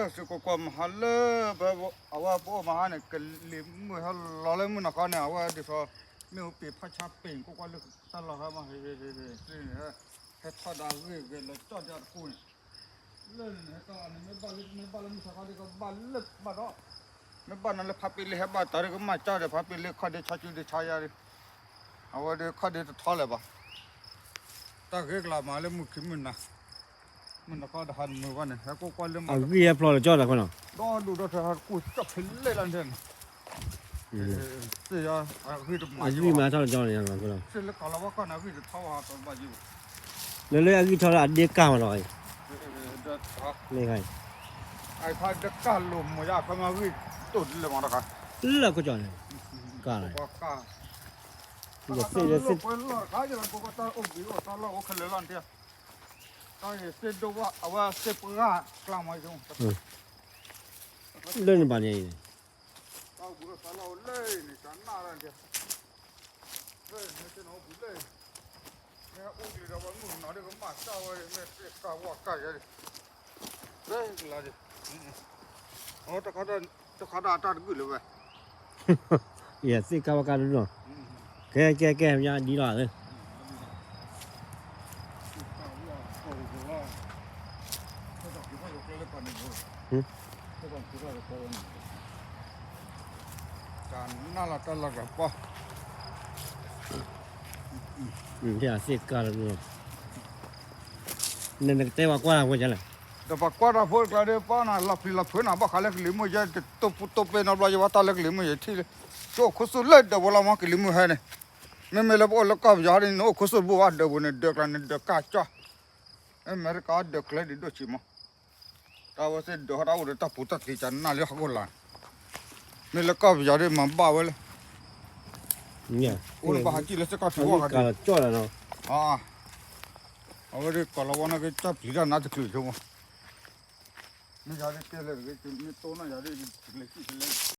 စ့ၢ်ကီးကွၢ်မဟါလၢ ပ အဝဲပအိၣ်မဟါန့ၣ် ကလံၤမုၢ်ဟဲလီၤလၢမုၢ်နၤခီန့ၣ် အဝဲဒ်သိး မ့ၢ်ဟူပ့ၤဖးဆါပ့ၤ ကွၢ်ကွၢ်လၢတၢ်လီၢ်ဟဲမး ဟဲ ဟဲ ဟဲ ဟဲ ဟဲထီၣ်ဒီးအဂ့ၢ်ဂ့ၤလီၤကၠီၣ်ဒၣ်တကိၢ်န့ၣ် လၢန့ၣ်ဟဲကီၢ်န့ၣ် မ့ၢ်ဘၣ်လၢ မ့ၢ်ဘၣ်လၢမုၢ်ဆါခီဒီးကဘၣ်လၢဘၣ်ဒီး မ့ၢ်ဘၣ်နၤလၢဖးပ့ၤလၢဟဲဘၣ်တၢ်ဒီးကမၣ်ကၠီၣ်ဒီး ဖးပ့ၤလၢခီၣ်ဒ့ဆါစုဒ့ဆါယါဒီး အဝဲဒီးခီၣ်ဒ့တထီလၢၤဘၣ် တၢ်ဂ့ၢ်ကလၤမၤလၢမုၢ်ခံမုၢ်နၤ မုၢ်နၤခီဒီးဟးနမုာ်ဘၣ်န့ၣ် ဟဲကိၢ်ကွၢ်လၢမၤ အဂံၢ်ဟဲဖျိလီၤကၠီၣ်တၢ်ခိၣ်နီၤ ဒီဒူၣ်ဒီထၢဟးကိၢ်ကၠီၣ်ဖဲလဲၣ်လၢန့ၣ် စ့ၢ်ယါ အဂံၢ်တမၤယံၤဘၣ် အဂံၢ်မၤထီၣ်လီၤကၠီၣ်န့ၣ် စ့ၢ်လၢကလၤဝါကီၢ်န့ၣ် အဂံၢ်တထီဘၣ်တဘၣ်ယံၤဘၣ် လၢလၢအဂံၢ်ထီၣ်လၢအဒ့ကၢ်မးလီၤ လၢခါ အခါဒကၢ်လိာ်မုာ်ယါအခါမ့ၢ်ဂံၢ်တိၢ်ဒ်လဲၣ်မးတခါ လၢကၠီၣ်န့ၣ် ကၢ်လီၤ ကၢ် ယသ့ၣ်ယသ့ၣ် ကွဲလီၢ်တခါယလီၤ ပကတၢ်အိၣ်ဘှံးအိၣ်သါလီၢ်အိၣ်ခဲလၢာ်လီၢ်န့ၣ် တၢ်ယသ့ၣ်ဒိၣ်ဘၣ် အဝဲသ့ၣ်ပှၢ်ကျါမး လၢန့ၣ်ဘၣ်န့ၣ် တၢ်အိၣ်ဘှံးအိၣ်သါလီၢ်အိၣ်လၢန့ၣ် တၢ်နၢ်လီၤန့ၣ် လၢန့ၣ် မ့ၢ်အိၣ်ဘှံးလၢ မ့ၢ်အိၣ်ကလံၤဒီးဝဲမုၢ်ကနီၤဒီးကမၣ်စၢ်ဝဲ မ့ၢ်သ့ၣ်ကၢ်ဝါကၢ်ယါဒီး လၢကလါဒီး တခါဒၣ်တၢ်တဂုာ်လၢၤဝဲ ယသ့ၣ်ကၢ်ဝါကၢ်တဒူၣ်နီၤ ကဲကဲကဲ မ့ၢ်ဒ်လီၤ တၢ်နၢ်လီၤတၢ်လီၢ်ကပီၤ သ့ၣ်ကၢ်တဒူၣ်နီၤ နနကတဲပှၤကွၢ်တၢ်ဖိကလဲၣ် ဒီးပှၤကွၢ်တၢ်ဖိတကျါဒီး ပှၤနၤလီၤပျံၤလီၤဖုးနၤ ဘၣ်ဃးလၢကလံၤမုၢ်ယဲ တတိၢ်ပူၤတိၢ်ပဲနီတဘျီ ယဝဲတၢ်လၢကလံၤမုၢ်ယဲထံၣ်လၢ ကအိၣ်ခိၣ်သူၣ်လၢဒၢးဖိလီၤမး ကလံၤမုၢ်ဟဲန့ၣ် မ့မ့ၢ်လၢပအိၣ်လၢကီၢ်ပယီၤန့ၣ် နအိၣ်ခိၣ်သူၣ်တဘူၣ်ဘၣ် ဒၢးဖိန့ၣ် ဒၢးကျါန့ၣ် ဒၢးကၢ်ကၠီၣ် အမဲရကၤဒၢးကျဲဒ်ဒိၣ်ဆံးမး တၢ်ဝဲသ့ၣ်ဒၢးဟီၣ်တၢ်အိၣ်ဒီးတၢ်ပူၤတၢ်တံၤကနၣ်လၢဟီၣ်ခိၣ်လာ် မ့ၢ်လၢကီၢ်ပယီၤဒီးမၤဘၣ်ဝဲလၢ အိၣ်လၢဘၣ်ဟးကံၣ်လၢစ့ၢ်ကီးထံဝီၣ်ဂၤဒံး အဝဲဒၣ်ကီၢ်လီၤဝါန့ၣ်က့ တၢ်ပျံၤတၢ်နါတချုးဆိမး မ့ၢ်ယၤဒ်တဲလဲၣ်တဂ့ၤ မ့ၢ်တိၢ်နီၢ်ယၤဒ်တလဲၤကံၣ်တလဲၤ